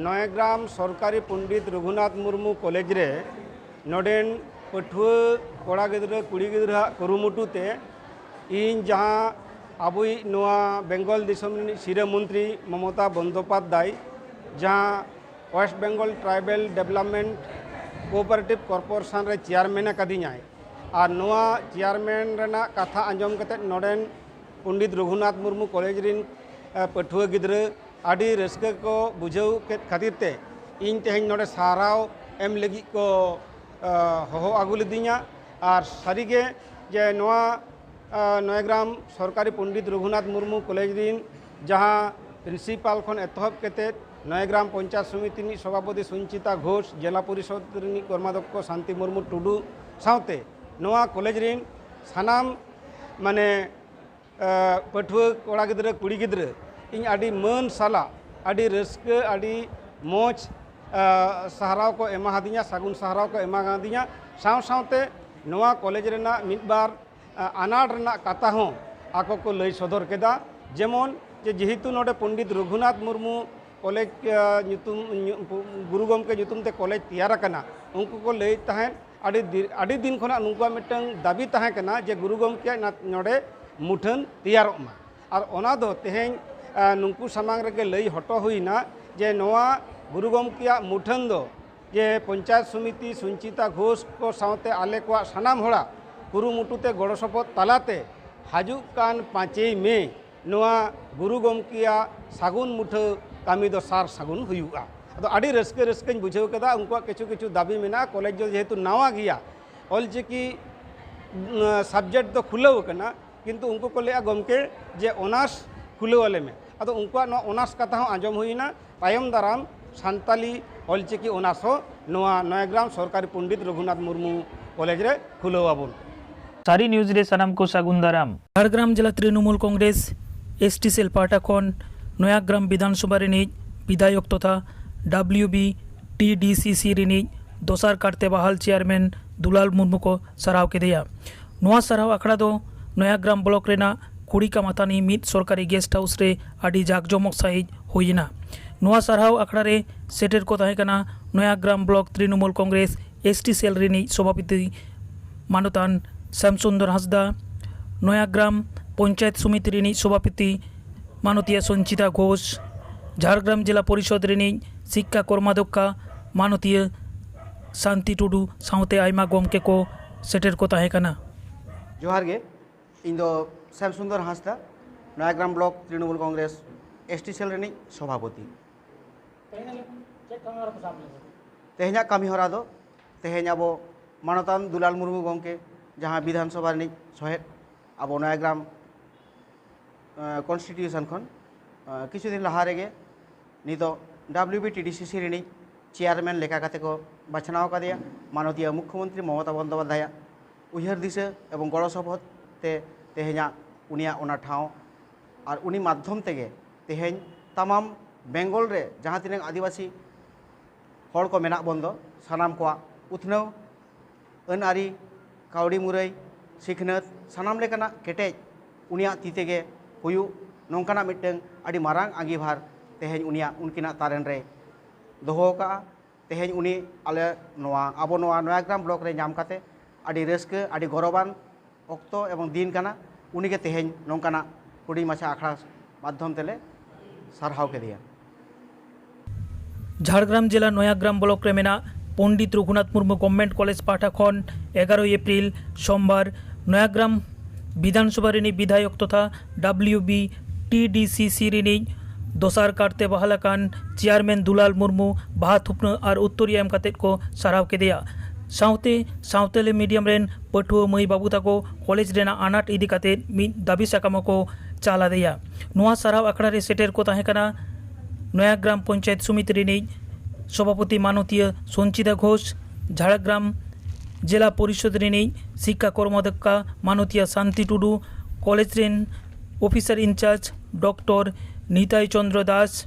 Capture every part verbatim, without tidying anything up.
ᱱᱚᱭᱟᱜᱨᱟᱢ ᱥᱚᱨᱠᱟᱨᱤ ᱯᱚᱱᱰᱤᱛ ᱨᱚᱜᱷᱩᱱᱟᱛᱷ ᱢᱩᱨᱢᱩ ᱠᱚᱞᱮᱡᱽ ᱨᱮ ᱱᱚᱰᱮᱱ ᱯᱟᱹᱴᱷᱩᱣᱟᱹ ᱠᱚᱲᱟ ᱜᱤᱫᱽᱨᱟᱹ ᱠᱩᱲᱤ ᱜᱤᱫᱽᱨᱟᱹᱣᱟᱜ ᱠᱩᱨᱩᱢᱩᱴᱩ ᱛᱮ ᱤᱧ ᱡᱟᱦᱟᱸ ᱟᱵᱚᱭᱤᱡ ᱱᱚᱣᱟ ᱵᱮᱝᱜᱚᱞ ᱫᱤᱥᱚᱢ ᱨᱤᱱᱤᱡ ᱥᱤᱨᱟᱹ ᱢᱚᱱᱛᱨᱤ ᱢᱚᱢᱚᱛᱟ ᱵᱚᱱᱫᱳᱯᱟᱫᱽᱫᱟᱭ ᱡᱟᱦᱟᱸ West Bengal Tribal Development Cooperative Corporation ᱨᱮ ᱪᱮᱭᱟᱨᱢᱮᱱ ᱟᱠᱟᱫᱤᱧᱟᱭ, ᱟᱨ ᱱᱚᱣᱟ ᱪᱮᱭᱟᱨᱢᱮᱱ ᱨᱮᱱᱟᱜ ᱠᱟᱛᱷᱟ ᱟᱸᱡᱚᱢ ᱠᱟᱛᱮ ᱱᱚᱰᱮᱱ ᱯᱚᱱᱰᱤᱛ ᱨᱚᱜᱷᱩᱱᱟᱛᱷ ᱢᱩᱨᱢᱩ ᱠᱚᱞᱮᱡᱽ ᱨᱤᱱ ᱯᱟᱹᱴᱷᱩᱣᱟᱹ ᱜᱤᱫᱽᱨᱟᱹ ᱟᱹᱰᱤ ᱨᱟᱹᱥᱠᱟᱹ ᱠᱚ ᱵᱩᱡᱷᱟᱹᱣ ᱠᱮᱫ ᱠᱷᱟᱹᱛᱤᱨ ᱛᱮ ᱤᱧ ᱛᱮᱦᱮᱧ ᱱᱚᱰᱮ ᱥᱟᱨᱦᱟᱣ ᱮᱢ ᱞᱟᱹᱜᱤᱫ ᱠᱚ ᱦᱚᱦᱚ ᱟᱹᱜᱩ ᱞᱤᱫᱤᱧᱟ᱾ ᱟᱨ ᱥᱟᱹᱨᱤᱜᱮ ᱡᱮ ᱱᱚᱣᱟ ᱱᱚᱭᱟᱜᱨᱟᱢ ᱥᱚᱨᱠᱟᱨᱤ ᱯᱚᱱᱰᱤᱛ ᱨᱚᱜᱷᱩᱱᱟᱛᱷ ᱢᱩᱨᱢᱩ ᱠᱚᱞᱮᱡᱽ ᱨᱤᱱ ᱡᱟᱦᱟᱸ ᱯᱨᱤᱱᱥᱤᱯᱟᱞ ᱠᱷᱚᱱ ᱮᱛᱚᱦᱚᱵ ᱠᱟᱛᱮ ᱱᱚᱭᱟᱜᱨᱟᱢ ᱯᱚᱧᱪᱟᱭᱮᱛ ᱥᱚᱢᱤᱛᱤ ᱨᱤᱱᱤᱡ ᱥᱚᱵᱷᱟᱯᱚᱛᱤ ᱥᱚᱧᱪᱤᱛᱟ ᱜᱷᱳᱥ, ᱡᱮᱞᱟ ᱯᱚᱨᱤᱥᱚᱫᱽ ᱨᱤᱱᱤᱡ ᱠᱚᱨᱢᱟᱫᱷᱚᱠᱠᱷᱚ ᱥᱟᱱᱛᱤ ᱢᱩᱨᱢᱩ ᱴᱩᱰᱩ ᱥᱟᱶᱛᱮ ᱱᱚᱣᱟ ᱠᱚᱞᱮᱡᱽ ᱨᱤᱱ ᱥᱟᱱᱟᱢ ᱢᱟᱱᱮ ᱯᱟᱹᱴᱷᱩᱣᱟᱹ ᱠᱚᱲᱟ ᱜᱤᱫᱽᱨᱟᱹ ᱠᱩᱲᱤ ᱜᱤᱫᱽᱨᱟᱹ ᱤᱧ ᱟᱹᱰᱤ ᱢᱟᱹᱱ ᱥᱟᱞᱟᱜ ᱟᱹᱰᱤ ᱨᱟᱹᱥᱠᱟᱹ ᱟᱹᱰᱤ ᱢᱚᱡᱽ ᱥᱟᱨᱦᱟᱣ ᱠᱚ ᱮᱢᱟ ᱦᱟᱫᱤᱧᱟ, ᱥᱟᱹᱜᱩᱱ ᱥᱟᱨᱦᱟᱣ ᱠᱚ ᱮᱢᱟ ᱦᱟᱫᱤᱧᱟ᱾ ᱥᱟᱶ ᱥᱟᱶᱛᱮ ᱱᱚᱣᱟ ᱠᱚᱞᱮᱡᱽ ᱨᱮᱱᱟᱜ ᱢᱤᱫ ᱵᱟᱨ ᱟᱱᱟᱴ ᱨᱮᱱᱟᱜ ᱠᱟᱛᱷᱟ ᱦᱚᱸ ᱟᱠᱚ ᱠᱚ ᱞᱟᱹᱭ ᱥᱚᱫᱚᱨ ᱠᱮᱫᱟ᱾ ᱡᱮᱢᱚᱱ ᱡᱮ ᱡᱮᱦᱮᱛᱩ ᱱᱚᱰᱮ ᱯᱚᱱᱰᱤᱛ ᱨᱚᱜᱷᱩᱱᱟᱛᱷ ᱢᱩᱨᱢᱩ ᱠᱚᱞᱮᱡᱽ ᱧᱩᱛᱩᱢ ᱜᱩᱨᱩ ᱜᱚᱢᱠᱮ ᱧᱩᱛᱩᱢ ᱛᱮ ᱠᱚᱞᱮᱡᱽ ᱛᱮᱭᱟᱨ ᱟᱠᱟᱱᱟ, ᱩᱱᱠᱩ ᱠᱚ ᱞᱟᱹᱭᱮᱫ ᱛᱟᱦᱮᱸᱫ ᱟᱹᱰᱤ ᱫᱤ- ᱟᱹᱰᱤ ᱫᱤᱱ ᱠᱷᱚᱱᱟᱜ ᱱᱩᱠᱩᱣᱟᱜ ᱢᱤᱫᱴᱟᱝ ᱫᱟᱹᱵᱤ ᱛᱟᱦᱮᱸ ᱠᱟᱱᱟ ᱡᱮ ᱜᱩᱨᱩ ᱜᱚᱢᱠᱮᱭᱟᱜ ᱱᱟ- ᱱᱚᱰᱮ ᱢᱩᱴᱷᱟᱹᱱ ᱛᱮᱭᱟᱨᱚᱜ ᱢᱟ᱾ ᱟᱨ ᱚᱱᱟ ᱫᱚ ᱛᱮᱦᱮᱧ ᱱᱩᱠᱩ ᱥᱟᱢᱟᱝ ᱨᱮᱜᱮ ᱞᱟᱹᱭ ᱦᱚᱴᱚ ᱦᱩᱭᱱᱟ ᱡᱮ ᱱᱚᱣᱟ ᱜᱩᱨᱩ ᱜᱚᱢᱠᱮᱭᱟᱜ ᱢᱩᱴᱷᱟᱹᱱ ᱫᱚ ᱡᱮ ᱯᱚᱧᱪᱟᱭᱮᱛ ᱥᱚᱢᱤᱛᱤ ᱥᱚᱧᱪᱤᱛᱟ ᱜᱷᱳᱥ ᱠᱚ ᱥᱟᱶᱛᱮ ᱟᱞᱮ ᱠᱚᱣᱟᱜ ᱥᱟᱱᱟᱢ ᱦᱚᱲᱟᱜ ᱠᱩᱨᱩᱢᱩᱴᱩ ᱛᱮ ᱜᱚᱲᱚ ᱥᱚᱯᱚᱦᱚᱫ ᱛᱟᱞᱟᱛᱮ ᱦᱤᱡᱩᱜ ᱠᱟᱱ ᱯᱟᱸᱪᱮᱭ ᱢᱮ ᱱᱚᱣᱟ ᱜᱩᱨᱩ ᱜᱚᱢᱠᱮᱭᱟᱜ ᱥᱟᱹᱜᱩᱱ ᱢᱩᱴᱷᱟᱹ ᱠᱟᱹᱢᱤ ᱫᱚ ᱥᱟᱨ ᱥᱟᱹᱜᱩᱱ ᱦᱩᱭᱩᱜᱼᱟ᱾ ᱟᱫᱚ ᱟᱹᱰᱤ ᱨᱟᱹᱥᱠᱟᱹ ᱨᱟᱹᱥᱠᱟᱹᱧ ᱵᱩᱡᱷᱟᱹᱣ ᱠᱮᱫᱟ᱾ ᱩᱱᱠᱩᱣᱟᱜ ᱠᱤᱪᱷᱩ ᱠᱤᱪᱷᱩ ᱫᱟᱹᱵᱤ ᱢᱮᱱᱟᱜᱼᱟ, ᱠᱚᱞᱮᱡᱽ ᱫᱚ ᱡᱮᱦᱮᱛᱩ ᱱᱟᱣᱟ ᱜᱮᱭᱟ, ᱚᱞᱪᱤᱠᱤ ᱥᱟᱵᱡᱮᱠᱴ ᱫᱚ ᱠᱷᱩᱞᱟᱹᱣ ᱟᱠᱟᱱᱟ, ᱠᱤᱱᱛᱩ ᱩᱱᱠᱩ ᱠᱚ ᱞᱟᱹᱭᱟ ᱜᱚᱢᱠᱮ ᱡᱮ ᱚᱱᱟᱨᱥ ᱠᱷᱩᱞᱟᱹᱣ ᱟᱞᱮ ᱢᱮ᱾ ᱟᱫᱚ ᱩᱱᱠᱩᱣᱟᱜ ᱱᱚᱣᱟ ᱚᱱᱟᱨᱥ ᱠᱟᱛᱷᱟ ᱦᱚᱸ ᱟᱸᱡᱚᱢ ᱦᱩᱭᱱᱟ᱾ ᱛᱟᱭᱚᱢ ᱫᱟᱨᱟᱢ ᱥᱟᱱᱛᱟᱞᱤ ᱚᱞᱪᱤᱠᱤ ᱚᱱᱟᱨᱥ ᱦᱚᱸ ᱱᱚᱣᱟ ᱱᱚᱭᱟᱜᱨᱟᱢ ᱥᱚᱨᱠᱟᱨᱤ ᱯᱚᱱᱰᱤᱛ ᱨᱚᱜᱷᱩᱱᱟᱛᱷ ᱢᱩᱨᱢᱩ ᱠᱚᱞᱮᱡᱽ ᱨᱮ ᱠᱷᱩᱞᱟᱹᱣ ᱟᱵᱚᱱ᱾ ᱥᱟᱹᱨᱤ ᱱᱤᱭᱩᱡᱽ ᱨᱮ ᱥᱟᱱᱟᱢ ᱠᱚ ᱥᱟᱹᱜᱩᱱ ᱫᱟᱨᱟᱢ᱾ ᱡᱷᱟᱲᱜᱨᱟᱢ ᱡᱮᱞᱟ ᱛᱨᱤᱱᱚᱢᱩᱞ ᱠᱚᱝᱜᱨᱮᱥ ᱮᱥᱴᱤ ᱥᱮᱞ ᱯᱟᱦᱴᱟ ᱠᱷᱚᱱ ᱱᱚᱭᱟᱜᱨᱟᱢ ᱵᱤᱫᱷᱟᱱ ᱥᱚᱵᱷᱟ ᱨᱤᱱᱤᱡ ᱵᱤᱫᱷᱟᱭᱚᱠ ᱛᱚᱛᱷᱟ ᱰᱟᱵᱞᱤᱭᱩ ᱵᱤ ᱴᱤ ᱰᱤ ᱥᱤ ᱥᱤ ᱨᱤᱱᱤᱡ ᱫᱚᱥᱟᱨ ᱠᱟᱨᱛᱮ ᱵᱟᱦᱟᱞ ᱪᱮᱭᱟᱨᱢᱮᱱ ᱫᱩᱞᱟᱞ ᱢᱩᱨᱢᱩ ᱠᱚ ᱥᱟᱨᱦᱟᱣ ᱠᱮᱫᱮᱭᱟ᱾ ᱱᱚᱣᱟ ᱥᱟᱨᱦᱟᱣ ᱟᱠᱷᱲᱟ ᱫᱚ ᱱᱚᱭᱟᱜᱨᱟᱢ ᱵᱞᱚᱠ ᱨᱮᱱᱟᱜ ᱠᱩᱲᱤᱠᱟᱢᱟᱛᱟᱱᱤ ᱢᱤᱫ ᱥᱚᱨᱠᱟᱨᱤ ᱜᱮᱥᱴ ᱦᱟᱣᱩᱥ ᱨᱮ ᱟᱹᱰᱤ ᱡᱟᱠ ᱡᱚᱢᱚᱠ ᱥᱟᱹᱦᱤᱡ ᱦᱩᱭ ᱮᱱᱟ᱾ ᱱᱚᱣᱟ ᱥᱟᱨᱦᱟᱣ ᱟᱠᱷᱲᱟ ᱨᱮ ᱥᱮᱴᱮᱨ ᱠᱚ ᱛᱟᱦᱮᱸ ᱠᱟᱱᱟ ᱱᱚᱭᱟᱜᱨᱟᱢ ᱵᱞᱚᱠ ᱛᱨᱤᱱᱢᱩᱞ ᱠᱚᱝᱜᱨᱮᱥ ᱮᱥᱴᱤ ᱥᱮᱞ ᱨᱤᱱᱤᱡ ᱥᱚᱵᱷᱟᱯᱚᱛᱤ ᱢᱟᱱᱚᱛᱟᱱ ᱥᱟᱢᱥᱩᱱᱫᱚᱨ ᱦᱟᱸᱥᱫᱟ, ᱱᱚᱭᱟᱜᱨᱟᱢ ᱯᱚᱧᱪᱟᱭᱮᱛ ᱥᱚᱢᱤᱛᱤ ᱨᱤᱱᱤᱡ ᱥᱚᱵᱷᱟᱯᱚᱛᱤ ᱢᱟᱱᱚᱛᱤᱭᱟᱹ ᱥᱚᱧᱪᱤᱛᱟ ᱜᱷᱳᱥ, ᱡᱷᱟᱲᱜᱨᱟᱢ ᱡᱮᱞᱟ ᱯᱚᱨᱤᱥᱚᱫᱽ ᱨᱤᱱᱤᱡ ᱥᱤᱠᱠᱷᱟ ᱠᱚᱨᱢᱟᱫᱷᱚᱠᱠᱷᱟ ᱢᱟᱱᱚᱛᱤᱭᱟᱹ ᱥᱟᱱᱛᱤ ᱴᱩᱰᱩ ᱥᱟᱶᱛᱮ ᱟᱭᱢᱟ ᱜᱚᱢᱠᱮ ᱠᱚ ᱥᱮᱴᱮᱨ ᱠᱚ ᱛᱟᱦᱮᱸ ᱠᱟᱱᱟ᱾ ᱡᱚᱦᱟᱨ ᱜᱮ, ᱤᱧ ᱫᱚ ᱥᱟᱢᱥᱩᱱᱫᱚᱨ ᱦᱟᱸᱥᱫᱟ, ᱱᱚᱭᱟᱜᱨᱟᱢ ᱵᱞᱚᱠ ᱛᱨᱤᱱᱢᱩᱞ ᱠᱚᱝᱜᱨᱮᱥ ᱮᱥᱴᱤ ᱥᱮᱞ ᱨᱤᱱᱤᱡ ᱥᱚᱵᱷᱟᱯᱚᱛᱤ᱾ ᱛᱮᱦᱮᱧ ᱪᱮᱫ ᱠᱟᱹᱢᱤ ᱦᱚᱨᱟ ᱯᱮ ᱥᱟᱵ ᱞᱮᱫᱟ? ᱛᱮᱦᱮᱧᱟᱜ ᱠᱟᱹᱢᱤ ᱦᱚᱨᱟ ᱫᱚ ᱛᱮᱦᱮᱧ ᱟᱵᱚ ᱢᱟᱱᱚᱛᱟᱱ ᱫᱩᱞᱟᱞ ᱢᱩᱨᱢᱩ ᱜᱚᱢᱠᱮ, ᱡᱟᱦᱟᱸ ᱵᱤᱫᱷᱟᱱ ᱥᱚᱵᱷᱟ ᱨᱤᱱᱤᱡ ᱥᱚᱦᱮᱫ, ᱟᱵᱚ ᱱᱚᱭᱟᱜᱨᱟᱢ, ᱮ, ᱠᱚᱱᱥᱴᱤᱴᱤᱭᱩᱥᱚᱱ ᱠᱷᱚᱱ, ᱮ, ᱠᱤᱪᱷᱩ ᱫᱤᱱ ᱞᱟᱦᱟ ᱨᱮᱜᱮ ᱱᱤᱛᱚᱜ ᱰᱟᱵᱞᱤᱭᱩ ᱵᱤ ᱴᱤ ᱰᱤ ᱥᱤ ᱥᱤ ᱨᱤᱱᱤᱡ ᱪᱮᱭᱟᱨᱢᱮᱱ ᱞᱮᱠᱟ ᱠᱟᱛᱮ ᱠᱚ ᱵᱟᱪᱷᱱᱟᱣ ᱟᱠᱟᱫᱮᱭᱟ᱾ ᱢᱟᱱᱚᱛᱤᱭᱟᱹ ᱢᱩᱠᱷᱭᱚᱢᱚᱱᱛᱨᱤ ᱢᱚᱢᱚᱛᱟ ᱵᱚᱱᱫᱚᱯᱟᱫᱷᱭᱟᱭᱟᱜ ᱩᱭᱦᱟᱹᱨ ᱫᱤᱥᱟᱹ ᱮᱵᱚᱝ ᱜᱚᱲᱚ ᱥᱚᱯᱚᱦᱚᱫ ᱛᱮ ᱛᱮᱦᱮᱧᱟᱜ ᱩᱱᱤᱭᱟᱜ ᱚᱱᱟ ᱴᱷᱟᱶ ᱟᱨ ᱩᱱᱤ ᱢᱟᱫᱽᱫᱷᱚᱢ ᱛᱮᱜᱮ ᱛᱮᱦᱮᱧ ᱛᱟᱢᱟᱢ ᱵᱮᱝᱜᱚᱞ ᱨᱮ ᱡᱟᱦᱟᱸ ᱛᱤᱱᱟᱹᱜ ᱟᱹᱫᱤᱵᱟᱹᱥᱤ ᱦᱚᱲ ᱠᱚ ᱢᱮᱱᱟᱜ ᱵᱚᱱ ᱫᱚ, ᱥᱟᱱᱟᱢ ᱠᱚᱣᱟᱜ ᱩᱛᱱᱟᱹᱣ, ᱟᱹᱱ ᱟᱹᱨᱤ, ᱠᱟᱹᱣᱰᱤ ᱢᱩᱨᱟᱹᱭ, ᱥᱤᱠᱷᱱᱟᱹᱛ, ᱥᱟᱱᱟᱢ ᱞᱮᱠᱟᱱᱟᱜ ᱠᱮᱴᱮᱡ ᱩᱱᱤᱭᱟᱜ ᱛᱤ ᱛᱮᱜᱮ ᱦᱩᱭᱩᱜ, ᱱᱚᱝᱠᱟᱱᱟᱜ ᱢᱤᱫᱴᱟᱝ ᱟᱹᱰᱤ ᱢᱟᱨᱟᱝ ᱟᱸᱜᱤᱵᱷᱟᱨ ᱛᱮᱦᱮᱧ ᱩᱱᱤᱭᱟᱜ, ᱩᱱᱠᱤᱱᱟᱜ ᱛᱟᱨᱮᱱ ᱨᱮ ᱫᱚᱦᱚ ᱟᱠᱟᱫᱼᱟ᱾ ᱛᱮᱦᱮᱧ ᱩᱱᱤ ᱟᱞᱮ ᱱᱚᱣᱟ, ᱟᱵᱚ ᱱᱚᱣᱟ ᱱᱚᱭᱟᱜᱨᱟᱢ ᱵᱞᱚᱠ ᱨᱮ ᱧᱟᱢ ᱠᱟᱛᱮ ᱟᱹᱰᱤ ᱨᱟᱹᱥᱠᱟᱹ, ᱟᱹᱰᱤ ᱜᱚᱨᱚᱵᱟᱱ ᱚᱠᱛᱚ ᱮᱵᱚᱝ ᱫᱤᱱ ᱠᱟᱱᱟ᱾ ᱩᱱᱤᱜᱮ ᱛᱮᱦᱮᱧ ᱱᱚᱝᱠᱟᱱᱟᱜ ᱦᱩᱰᱤᱧ ᱢᱟᱪᱷᱟ ᱟᱠᱷᱲᱟ ᱢᱟᱫᱽᱫᱷᱚᱢ ᱛᱮᱞᱮ ᱥᱟᱨᱦᱟᱣ ᱠᱮᱫᱮᱭᱟ᱾ ᱡᱷᱟᱲᱜᱨᱟᱢ ᱡᱮᱞᱟ ᱱᱚᱭᱟᱜᱨᱟᱢ ᱵᱞᱚᱠ ᱨᱮ ᱢᱮᱱᱟᱜ ᱯᱚᱱᱰᱤᱛ ᱨᱚᱜᱷᱩᱱᱟᱛᱷ ᱢᱩᱨᱢᱩ ᱜᱚᱵᱷᱢᱮᱱᱴ ᱠᱚᱞᱮᱡᱽ ᱯᱟᱦᱴᱟ ᱠᱷᱚᱱ ᱮᱜᱟᱨᱚᱭ ᱮᱯᱨᱤᱞ ᱥᱳᱢᱵᱟᱨ ᱱᱚᱭᱟᱜᱨᱟᱢ ᱵᱤᱫᱷᱟᱱ ᱥᱚᱵᱷᱟ ᱨᱤᱱᱤᱡ ᱵᱤᱫᱷᱟᱭᱚᱠ ᱛᱚᱛᱷᱟ ᱰᱟᱵᱞᱤᱭᱩ ᱵᱤ ᱴᱤ ᱰᱤ ᱥᱤ ᱥᱤ ᱨᱤᱱᱤᱡ ᱫᱚᱥᱟᱨ ᱠᱟᱨᱛᱮ ᱵᱟᱦᱟᱞ ᱟᱠᱟᱱ ᱪᱮᱭᱟᱨᱢᱮᱱ ᱫᱩᱞᱟᱞ ᱢᱩᱨᱢᱩ ᱵᱟᱦᱟ ᱛᱷᱩᱯᱱᱟᱹ ᱟᱨ ᱩᱛᱛᱚᱨᱤᱭᱟᱹ ᱮᱢ ᱠᱟᱛᱮ ᱠᱚ ᱥᱟᱨᱦᱟᱣ ᱠᱮᱫᱮᱭᱟ᱾ ᱥᱟᱶᱛᱮ ᱥᱟᱶᱛᱟᱞᱤ ᱢᱤᱰᱤᱭᱟᱢ ᱨᱮᱱ ᱯᱟᱹᱴᱷᱩᱣᱟᱹ ᱢᱟᱹᱭ ᱵᱟᱹᱵᱩ ᱛᱟᱠᱚ ᱠᱚᱞᱮᱡᱽ ᱨᱮᱱᱟᱜ ᱟᱱᱟᱴ ᱤᱫᱤ ᱠᱟᱛᱮ ᱢᱤᱫ ᱫᱟᱹᱵᱤ ᱥᱟᱠᱟᱢ ᱦᱚᱸᱠᱚ ᱪᱟᱞ ᱟᱫᱮᱭᱟ᱾ ᱱᱚᱣᱟ ᱥᱟᱨᱦᱟᱣ ᱟᱠᱷᱲᱟ ᱨᱮ ᱥᱮᱴᱮᱨ ᱠᱚ ᱛᱟᱦᱮᱸ ᱠᱟᱱᱟ ᱱᱚᱭᱟᱜᱨᱟᱢ ᱯᱚᱧᱪᱟᱭᱮᱛ ᱥᱚᱢᱤᱛᱤ ᱨᱤᱱᱤᱡ ᱥᱚᱵᱷᱟᱯᱚᱛᱤ ᱢᱟᱱᱚᱛᱤᱭᱟᱹ ᱥᱚᱧᱪᱤᱛᱟ ᱜᱷᱳᱥ, ᱡᱷᱟᱲᱜᱨᱟᱢ ᱡᱮᱞᱟ ᱯᱚᱨᱤᱥᱚᱫᱽ ᱨᱤᱱᱤᱡ ᱥᱤᱠᱠᱷᱟ ᱠᱚᱨᱢᱚᱫᱷᱚᱠᱠᱷᱟ ᱢᱟᱱᱚᱛᱤᱭᱟᱹ ᱥᱟᱱᱛᱤ ᱴᱩᱰᱩ, ᱠᱚᱞᱮᱡᱽ ᱨᱮᱱ officer in charge doctor Nitai Chandra Das,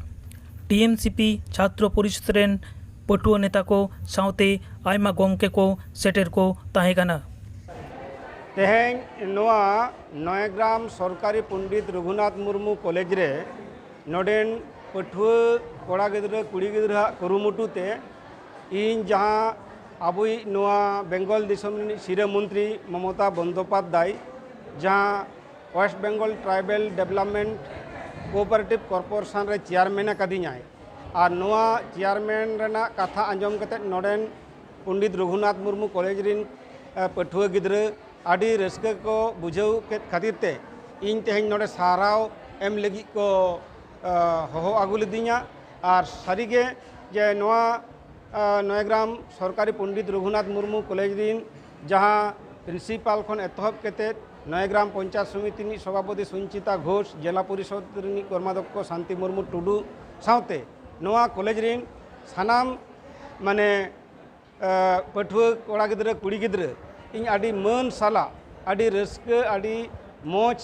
T M C P ᱪᱷᱟᱛᱨᱚ ᱯᱚᱨᱤᱥᱚᱫᱽ ᱨᱮᱱ ᱯᱟᱹᱴᱷᱩᱣᱟᱹ ᱱᱮᱛᱟ ᱠᱚ ᱥᱟᱶᱛᱮ ᱟᱭᱢᱟ ᱜᱚᱢᱠᱮ ᱠᱚ ᱥᱮᱴᱮᱨ ᱠᱚ ᱛᱟᱦᱮᱸ ᱠᱟᱱᱟ᱾ ᱛᱮᱦᱮᱧ ᱱᱚᱣᱟ ᱱᱚᱭᱟᱜᱨᱟᱢ ᱥᱚᱨᱠᱟᱨᱤ ᱯᱚᱱᱰᱤᱛ ᱨᱚᱜᱷᱩᱱᱟᱛᱷ ᱢᱩᱨᱢᱩ ᱠᱚᱞᱮᱡᱽ ᱨᱮ ᱱᱚᱰᱮᱱ ᱯᱟᱹᱴᱷᱩᱣᱟᱹ ᱠᱚᱲᱟ ᱜᱤᱫᱽᱨᱟᱹ ᱠᱩᱲᱤ ᱜᱤᱫᱽᱨᱟᱹᱣᱟᱜ ᱠᱩᱨᱩᱢᱩᱴᱩ ᱛᱮ ᱤᱧ ᱡᱟᱦᱟᱸ ᱟᱵᱚᱭᱤᱡ ᱱᱚᱣᱟ ᱵᱮᱝᱜᱚᱞ ᱫᱤᱥᱚᱢ ᱨᱤᱱᱤᱡ ᱥᱤᱨᱟᱹ ᱢᱚᱱᱛᱨᱤ ᱢᱚᱢᱚᱛᱟ ᱵᱚᱱᱫᱳᱯᱟᱫᱽᱫᱷᱟᱭ ᱡᱟᱦᱟᱸ West Bengal Tribal Development Cooperative Corporation ᱨᱮ ᱪᱮᱭᱟᱨᱢᱮᱱ ᱟᱠᱟᱫᱤᱧᱟᱭ, ᱟᱨ ᱱᱚᱣᱟ ᱪᱮᱭᱟᱨᱢᱮᱱ ᱨᱮᱱᱟᱜ ᱠᱟᱛᱷᱟ ᱟᱸᱡᱚᱢ ᱠᱟᱛᱮ ᱱᱚᱰᱮᱱ ᱯᱚᱱᱰᱤᱛ ᱨᱚᱜᱷᱩᱱᱟᱛᱷ ᱢᱩᱨᱢᱩ ᱠᱚᱞᱮᱡᱽ ᱨᱤᱱ ᱯᱟᱹᱴᱷᱩᱣᱟᱹ ᱜᱤᱫᱽᱨᱟᱹ ᱟᱹᱰᱤ ᱨᱟᱹᱥᱠᱟᱹ ᱠᱚ ᱵᱩᱡᱷᱟᱹᱣ ᱠᱮᱫ ᱠᱷᱟᱹᱛᱤᱨ ᱛᱮ ᱤᱧ ᱛᱮᱦᱮᱧ ᱱᱚᱰᱮ ᱥᱟᱨᱦᱟᱣ ᱮᱢ ᱞᱟᱹᱜᱤᱫ ᱠᱚ ᱦᱚᱦᱚ ᱟᱹᱜᱩ ᱞᱤᱫᱤᱧᱟ᱾ ᱟᱨ ᱥᱟᱹᱨᱤᱜᱮ ᱡᱮ ᱱᱚᱣᱟ ᱱᱚᱭᱟᱜᱨᱟᱢ ᱥᱚᱨᱠᱟᱨᱤ ᱯᱚᱱᱰᱤᱛ ᱨᱚᱜᱷᱩᱱᱟᱛᱷ ᱢᱩᱨᱢᱩ ᱠᱚᱞᱮᱡᱽ ᱨᱤᱱ ᱡᱟᱦᱟᱸ ᱯᱨᱤᱱᱥᱤᱯᱟᱞ ᱠᱷᱚᱱ ᱮᱛᱚᱦᱚᱵ ᱠᱟᱛᱮ ᱱᱚᱭᱟᱜᱨᱟᱢ ᱯᱚᱧᱪᱟᱭᱮᱛ ᱥᱚᱢᱤᱛᱤ ᱨᱤᱱᱤᱡ ᱥᱚᱵᱷᱟᱯᱚᱛᱤ ᱥᱩᱧᱪᱤᱛᱟ ᱜᱷᱳᱥ, ᱡᱮᱞᱟ ᱯᱚᱨᱤᱥᱚᱫᱽ ᱨᱤᱱᱤᱡ ᱠᱚᱨᱢᱟᱫᱷᱚᱠᱠᱷᱚ ᱥᱟᱱᱛᱤ ᱢᱩᱨᱢᱩ ᱴᱩᱰᱩ ᱥᱟᱶᱛᱮ ᱱᱚᱣᱟ ᱠᱚᱞᱮᱡᱽ ᱨᱤᱱ ᱥᱟᱱᱟᱢ ᱢᱟᱱᱮ ᱯᱟᱹᱴᱷᱩᱣᱟᱹ ᱠᱚᱲᱟ ᱜᱤᱫᱽᱨᱟᱹ ᱠᱩᱲᱤ ᱜᱤᱫᱽᱨᱟᱹ ᱤᱧ ᱟᱹᱰᱤ ᱢᱟᱹᱱ ᱥᱟᱞᱟᱜ ᱟᱹᱰᱤ ᱨᱟᱹᱥᱠᱟᱹ ᱟᱹᱰᱤ ᱢᱚᱡᱽ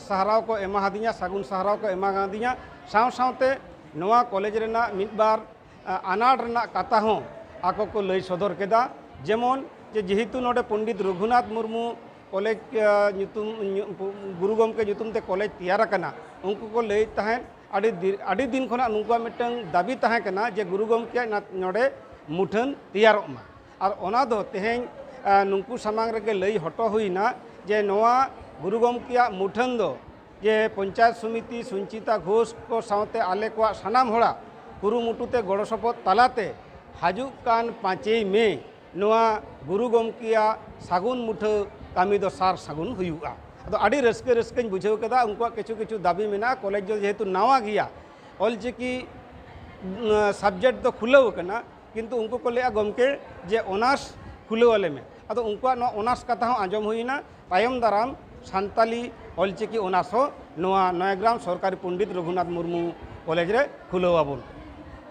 ᱥᱟᱦᱨᱟᱣ ᱠᱚ ᱮᱢᱟᱦᱟᱫᱤᱧᱟ, ᱥᱟᱹᱜᱩᱱ ᱥᱟᱦᱨᱟᱣ ᱠᱚ ᱮᱢᱟᱫᱤᱧᱟ᱾ ᱥᱟᱶ ᱥᱟᱶᱛᱮ ᱱᱚᱣᱟ ᱠᱚᱞᱮᱡᱽ ᱨᱮᱱᱟᱜ ᱢᱤᱫ ᱵᱟᱨ ᱟᱱᱟᱴ ᱨᱮᱱᱟᱜ ᱠᱟᱛᱷᱟ ᱦᱚᱸ ᱟᱠᱚ ᱠᱚ ᱞᱟᱹᱭ ᱥᱚᱫᱚᱨ ᱠᱮᱫᱟ᱾ ᱡᱮᱢᱚᱱ ᱡᱮ ᱡᱮᱦᱮᱛᱩ ᱱᱚᱰᱮ ᱯᱚᱱᱰᱤᱛ ᱨᱚᱜᱷᱩᱱᱟᱛᱷ ᱢᱩᱨᱢᱩ ᱠᱚᱞᱮᱡᱽ ᱧᱩᱛᱩᱢ ᱜᱩᱨᱩ ᱜᱚᱢᱠᱮ ᱧᱩᱛᱩᱢ ᱛᱮ ᱠᱚᱞᱮᱡᱽ ᱛᱮᱭᱟᱨ ᱟᱠᱟᱱᱟ, ᱩᱱᱠᱩ ᱠᱚ ᱞᱟᱹᱭᱮᱫ ᱛᱟᱦᱮᱸᱫ ᱟᱹᱰᱤ ᱫᱤ- ᱟᱹᱰᱤ ᱫᱤᱱ ᱠᱷᱚᱱᱟᱜ ᱱᱩᱠᱩᱣᱟᱜ ᱢᱤᱫᱴᱟᱝ ᱫᱟᱹᱵᱤ ᱛᱟᱦᱮᱸ ᱠᱟᱱᱟ ᱡᱮ ᱜᱩᱨᱩ ᱜᱚᱢᱠᱮᱭᱟᱜ ᱱᱟ- ᱱᱚᱰᱮ ᱢᱩᱴᱷᱟᱹᱱ ᱛᱮᱭᱟᱨᱚᱜ ᱢᱟ᱾ ᱟᱨ ᱚᱱᱟ ᱫᱚ ᱛᱮᱦᱮᱧ ᱱᱩᱠᱩ ᱥᱟᱢᱟᱝ ᱨᱮᱜᱮ ᱞᱟᱹᱭ ᱦᱚᱴᱚ ᱦᱩᱭᱱᱟ ᱡᱮ ᱱᱚᱣᱟ ᱜᱩᱨᱩ ᱜᱚᱢᱠᱮᱭᱟᱜ ᱢᱩᱴᱷᱟᱹᱱ ᱫᱚ ᱡᱮ ᱯᱚᱧᱪᱟᱭᱮᱛ ᱥᱚᱢᱤᱛᱤ ᱥᱩᱧᱪᱤᱛᱟ ᱜᱷᱳᱥ ᱠᱚ ᱥᱟᱶᱛᱮ ᱟᱞᱮ ᱠᱚᱣᱟᱜ ᱥᱟᱱᱟᱢ ᱦᱚᱲᱟᱜ ᱠᱩᱨᱩᱢᱩᱴᱩ ᱛᱮ ᱜᱚᱲᱚ ᱥᱚᱯᱚᱦᱚᱫ ᱛᱟᱞᱟᱛᱮ ᱦᱤᱡᱩᱜ ᱠᱟᱱ ᱯᱟᱸᱪᱮᱭ ᱢᱮ ᱱᱚᱣᱟ ᱜᱩᱨᱩ ᱜᱚᱢᱠᱮᱭᱟᱜ ᱥᱟᱹᱜᱩᱱ ᱢᱩᱴᱷᱟᱹ ᱠᱟᱹᱢᱤ ᱫᱚ ᱥᱟᱨ ᱥᱟᱹᱜᱩᱱ ᱦᱩᱭᱩᱜᱼᱟ᱾ ᱟᱫᱚ ᱟᱹᱰᱤ ᱨᱟᱹᱥᱠᱟᱹ ᱨᱟᱹᱥᱠᱟᱹᱧ ᱵᱩᱡᱷᱟᱹᱣ ᱠᱮᱫᱟ᱾ ᱩᱱᱠᱩᱣᱟᱜ ᱠᱤᱪᱷᱩ ᱠᱤᱪᱷᱩ ᱫᱟᱹᱵᱤ ᱢᱮᱱᱟᱜᱼᱟ, ᱠᱚᱞᱮᱡᱽ ᱫᱚ ᱡᱮᱦᱮᱛᱩ ᱱᱟᱣᱟ ᱜᱮᱭᱟ, ᱚᱞᱪᱤᱠᱤ subject ᱫᱚ ᱠᱷᱩᱞᱟᱹᱣ ᱟᱠᱟᱱᱟ, ᱠᱤᱱᱛᱩ ᱩᱱᱠᱩ ᱠᱚ ᱞᱟᱹᱭᱟ ᱜᱚᱢᱠᱮ ᱡᱮ ᱚᱱᱟᱨᱥ ᱠᱷᱩᱞᱟᱹᱣ ᱟᱞᱮ ᱢᱮ᱾ ᱟᱫᱚ ᱩᱱᱠᱩᱣᱟᱜ ᱱᱚᱣᱟ ᱚᱱᱟᱨᱥ ᱠᱟᱛᱷᱟ ᱦᱚᱸ ᱟᱸᱡᱚᱢ ᱦᱩᱭᱱᱟ᱾ ᱛᱟᱭᱚᱢ ᱫᱟᱨᱟᱢ ᱥᱟᱱᱛᱟᱞᱤ ᱚᱞᱪᱤᱠᱤ ᱚᱱᱟᱨᱥ ᱦᱚᱸ ᱱᱚᱣᱟ ᱱᱚᱭᱟᱜᱨᱟᱢ ᱥᱚᱨᱠᱟᱨᱤ ᱯᱚᱱᱰᱤᱛ ᱨᱚᱜᱷᱩᱱᱟᱛᱷ ᱢᱩᱨᱢᱩ ᱠᱚᱞᱮᱡᱽ ᱨᱮ ᱠᱷᱩᱞᱟᱹᱣ ᱟᱵᱚᱱ᱾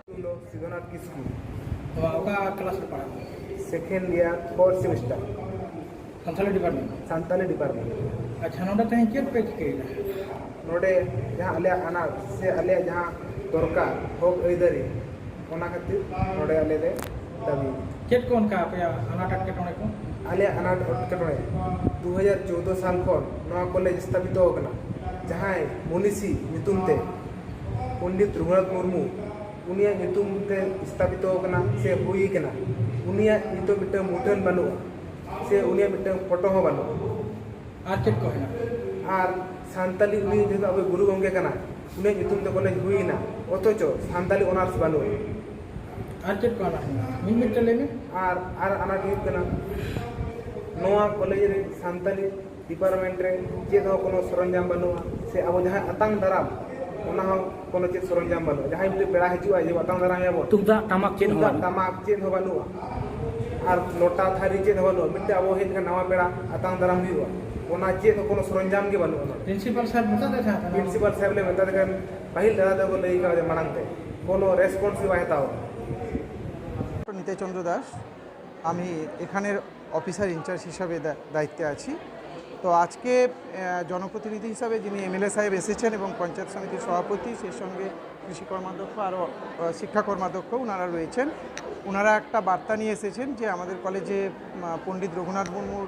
ᱤᱧ ᱫᱚ ᱥᱤᱫᱷᱩᱱᱟᱛᱷ ᱠᱤᱥᱠᱩ᱾ ᱱᱚᱣᱟ ᱚᱠᱟ ᱠᱞᱟᱥ ᱨᱮ ᱯᱟᱲᱦᱟᱜ ᱠᱟᱱᱟ? Second year, fourth semester᱾ Santali department? Santali department᱾ ᱟᱪᱪᱷᱟ, ᱱᱚᱰᱮ ᱛᱮᱦᱮᱧ ᱪᱮᱫ ᱯᱮ ᱪᱤᱠᱟᱹᱭᱮᱫᱟ? ᱱᱚᱰᱮ ᱡᱟᱦᱟᱸ ᱟᱞᱮᱭᱟᱜ ᱟᱱᱟᱴ ᱥᱮ ᱟᱞᱮᱭᱟᱜ ᱡᱟᱦᱟᱸ ᱫᱚᱨᱠᱟᱨ, ᱦᱚᱠ ᱟᱹᱭᱫᱟᱹᱨᱤ, ᱚᱱᱟ ᱠᱷᱟᱹᱛᱤᱨ ᱱᱚᱰᱮ ᱟᱞᱮ ᱞᱮ ᱫᱟᱹᱵᱤ᱾ ᱪᱮᱫ ᱠᱚ ᱚᱱᱠᱟ ᱟᱯᱮᱭᱟᱜ ᱟᱱᱟᱴ ᱮᱴᱠᱮᱴᱚᱬᱮ ᱠᱚ? ᱟᱞᱮᱭᱟᱜ ᱟᱱᱟᱴ ᱮᱴᱠᱮᱴᱚᱬᱮ, ᱫᱩ ᱦᱟᱡᱟᱨ ᱪᱳᱫᱽᱫᱳ ᱥᱟᱞ ᱠᱷᱚᱱ ᱱᱚᱣᱟ ᱠᱚᱞᱮᱡᱽ ᱥᱛᱷᱟᱯᱤᱛᱚ ᱟᱠᱟᱱᱟ, ᱡᱟᱦᱟᱸᱭ ᱢᱩᱱᱤᱥᱤ ᱧᱩᱛᱩᱢ ᱛᱮ ᱯᱚᱱᱰᱤᱛ ᱨᱚᱜᱷᱩᱱᱟᱛᱷ ᱢᱩᱨᱢᱩ, ᱩᱱᱤᱭᱟᱜ ᱧᱩᱛᱩᱢ ᱛᱮ ᱥᱛᱷᱟᱯᱤᱛᱚ ᱟᱠᱟᱱᱟ ᱥᱮ ᱦᱩᱭ ᱟᱠᱟᱱᱟ, ᱩᱱᱤᱭᱟᱜ ᱱᱤᱛᱚᱜ ᱢᱤᱫᱴᱟᱝ ᱢᱩᱴᱷᱟᱹᱱ ᱵᱟᱹᱱᱩᱜᱼᱟ ᱥᱮ ᱩᱱᱤᱭᱟᱜ ᱢᱤᱫᱴᱟᱝ ᱯᱷᱳᱴᱳ ᱦᱚᱸ ᱵᱟᱹᱱᱩᱜᱼᱟ᱾ ᱟᱨ ᱪᱮᱫ ᱠᱚ ᱦᱮᱱᱟᱜᱼᱟ? ᱟᱨ ᱥᱟᱱᱛᱟᱞᱤ, ᱩᱱᱤ ᱡᱮᱦᱮᱛᱩ ᱟᱵᱚ ᱜᱩᱨᱩ ᱜᱚᱢᱠᱮ ᱠᱟᱱᱟ, ᱩᱱᱤᱭᱟᱜ ᱧᱩᱛᱩᱢ ᱛᱮ ᱠᱚᱞᱮᱡᱽ ᱦᱩᱭ ᱮᱱᱟ, ᱚᱛᱷᱚᱪᱚ ᱥᱟᱱᱛᱟᱞᱤ ᱚᱱᱟᱨᱥ ᱵᱟᱹᱱᱩᱜᱼᱟ᱾ ᱟᱨ ᱪᱮᱫ ᱠᱚ ᱟᱱᱟᱴ ᱢᱮᱱᱟᱜᱼᱟ? ᱢᱤᱫ ᱢᱤᱫᱴᱮᱱ ᱞᱟᱹᱭ ᱢᱮ᱾ ᱟᱨ ᱟᱨ ᱟᱱᱟᱴ ᱦᱩᱭᱩᱜ ᱠᱟᱱᱟ, ᱱᱚᱣᱟ ᱠᱚᱞᱮᱡᱽ ᱨᱮ ᱥᱟᱱᱛᱟᱞᱤ ᱰᱤᱯᱟᱨᱴᱢᱮᱱᱴ ᱨᱮ ᱪᱮᱫ ᱦᱚᱸ ᱠᱳᱱᱳ ᱥᱚᱨᱚᱧᱡᱟᱢ ᱵᱟᱹᱱᱩᱜᱼᱟ, ᱥᱮ ᱟᱵᱚ ᱡᱟᱦᱟᱸ ᱟᱛᱟᱝ ᱫᱟᱨᱟᱢ, ᱚᱱᱟ ᱦᱚᱸ ᱠᱳᱱᱳ ᱪᱮᱫ ᱥᱚᱨᱚᱧᱡᱟᱢ ᱵᱟᱹᱱᱩᱜᱼᱟ᱾ ᱡᱟᱦᱟᱸᱭ ᱢᱤᱫᱴᱮᱱ ᱯᱮᱲᱟ ᱦᱤᱡᱩᱜᱼᱟ, ᱡᱮ ᱟᱛᱟᱝ ᱫᱟᱨᱟᱢ ᱮᱭᱟᱵᱚᱱ, ᱛᱩᱢᱫᱟᱜ ᱴᱟᱢᱟᱠ ᱪᱮᱫ ᱦᱚᱸ ᱛᱩᱢᱫᱟᱜ ᱵᱟᱹᱱᱩᱜᱼᱟ᱾ ᱴᱟᱢᱟᱠ ᱪᱮᱫ ᱦᱚᱸ ᱵᱟᱹᱱᱩᱜᱼᱟ, ᱟᱨ ᱞᱚᱴᱟ ᱛᱷᱟᱹᱨᱤ ᱪᱮᱫ ᱦᱚᱸ ᱵᱟᱹᱱᱩᱜᱼᱟ᱾ ᱢᱤᱫᱴᱮᱱ ᱟᱵᱚ ᱦᱮᱡ ᱞᱮᱠᱷᱟᱱ ᱱᱟᱣᱟ ᱯᱮᱲᱟ ᱟᱛᱟᱝ ᱫᱟᱨᱟᱢ ᱦᱩᱭᱩᱜᱼᱟ, ᱚᱱᱟ ᱪᱮᱫ ᱦᱚᱸ ᱠᱳᱱᱳ ᱥᱚᱨᱚᱧᱡᱟᱢ ᱜᱮ ᱵᱟᱹᱱᱩᱜᱼᱟ᱾ ᱯᱨᱤᱱᱥᱤᱯᱟᱞ ᱥᱟᱨ ᱢᱮᱛᱟ ᱫᱮ ᱛᱟᱦᱮᱸ ᱠᱟᱱᱟ᱾ ᱯᱨᱤᱱᱥᱤᱯᱟᱞ ᱥᱟᱦᱮᱵ ᱞᱮ ᱢᱮᱛᱟ ᱫᱮ ᱠᱷᱟᱱ, ᱯᱟᱹᱦᱤᱞ ᱫᱟᱫᱟ ᱛᱟᱠᱚ ᱞᱟᱹᱭ ᱠᱟᱣᱫᱮ ᱢᱟᱲᱟᱝ ᱛᱮ, ᱠᱳᱱᱳ ᱨᱮᱥᱯᱚᱱᱥ ᱜᱮ ᱵᱟᱭ ᱦᱟᱛᱟᱣ᱾ নিতাই চন্দ্র দাস। আমি এখানের অফিসার ইনচার্জ হিসাবে দা- দায়িত্বে আছি। তো আজকে আহ, জনপ্রতিনিধি হিসাবে যিনি এমএলএ সাহেব এসেছেন এবং পঞ্চায়েত সমিতির সভাপতি, সেই সঙ্গে কৃষি কর্মাধ্যক্ষ, আরও শিক্ষা কর্মাধ্যক্ষ ওনারা রয়েছেন। ওনারা একটা বার্তা নিয়ে এসেছেন যে আমাদের কলেজে আহ, পণ্ডিত রঘুনাথ মুর্মুর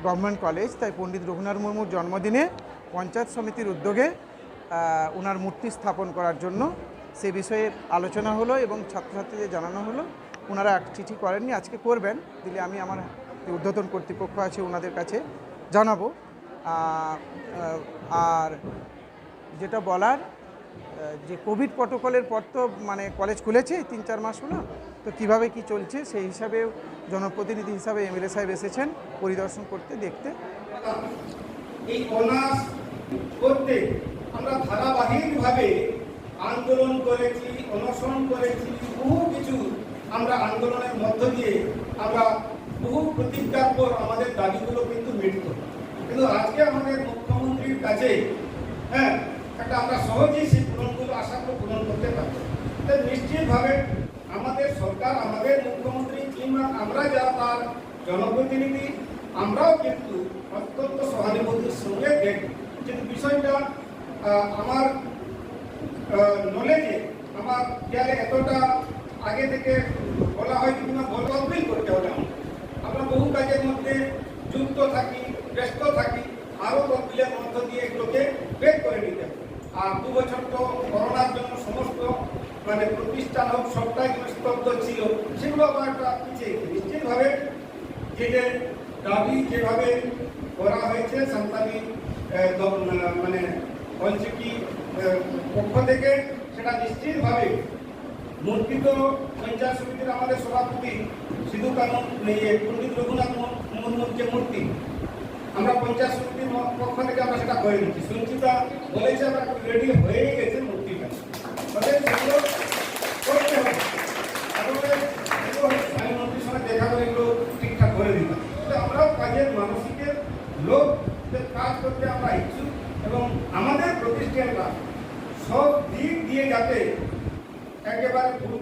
গভর্নমেন্ট কলেজ, তাই পণ্ডিত রঘুনাথ মুর্মুর জন্মদিনে পঞ্চায়েত সমিতির উদ্যোগে আহ, ওনার মূর্তি স্থাপন করার জন্য সে বিষয়ে আলোচনা হলো এবং ছাত্রছাত্রীদের জানানো হলো। ওনারা এক চিঠি করেননি, আজকে করবেন, দিলে আমি আমার যে ঊর্ধ্বতন কর্তৃপক্ষ আছে ওনাদের কাছে জানাবো। আহ, আহ, আর যেটা বলার, আহ, যে কোভিড প্রোটোকলের পর তো মানে কলেজ খুলেছে এই তিন চার মাস হলো, তো কিভাবে কি চলছে সেই হিসাবে জনপ্রতিনিধি হিসাবে এমএলএ সাহেব এসেছেন পরিদর্শন করতে, দেখতে। এই অনার্স করতে আমরা ধারাবাহিকভাবে আন্দোলন করেছি, অনশন করেছি, বহু কিছু আমরা আন্দোলনের মধ্য দিয়ে আমরা বহু প্রতিজ্ঞার পর আমাদের দাবিগুলো কিন্তু মিটত। কিন্তু আজকে আমাদের মুখ্যমন্ত্রীর কাছে, হ্যাঁ, একটা আমরা সহজেই সেই পূরণগুলো, আশাগুলো পূরণ করতে পারবো। তো নিশ্চিতভাবে আমাদের সরকার, আমাদের মুখ্যমন্ত্রী কিংবা আমরা যারা তার জনপ্রতিনিধি, আমরাও কিন্তু অত্যন্ত সহানুভূতির সঙ্গে দেখব। কিন্তু বিষয়টা আহ, আমার নলেজে, আমার খেয়ালে এতটা আগে থেকে বলা হয়নি কিংবা বলা, তদবির করতে হবে আমাদের। আমরা বহু কাজের মধ্যে যুক্ত থাকি, ব্যস্ত থাকি, আরও তদবিরের মধ্য দিয়ে এগুলোকে বের করে নিতে হবে। আর দু বছর তো করোনার জন্য সমস্ত মানে প্রতিষ্ঠান হোক সবটাই কিন্তু স্তব্ধ ছিল, সেগুলো আবার একটা পিছিয়ে গেছে। নিশ্চিতভাবে যে যে দাবি যেভাবে করা হয়েছে সান্তালি আহ, দম- আহ, মানে অলচিকি আহ, পক্ষ থেকে, সেটা নিশ্চিতভাবে মূর্তি তো পঞ্চায়েত সমিতির আমাদের সভাপতি সিধু কানু, এই পণ্ডিত রঘুনাথ মু- মুর্মুর যে মূর্তি, আমরা পঞ্চায়েত সমিতির ম- পক্ষ থেকে আমরা সেটা করে দিচ্ছি। সঞ্চিতা বলেছে আমরা রেডি হয়ে গেছে মূর্তিটা, তবে সেগুলো করতে হবে। Otherwise এগুলো আমি মন্ত্রীর সঙ্গে দেখা করে এগুলো ঠিকঠাক করে দিতাম। তবে আমরাও কাজের মানসিকের লোক, যে কাজ করতে আমরা ইচ্ছুক এবং আমাদের প্রতিষ্ঠানরা সব দিক দিয়ে যাতে একেবারে ফুল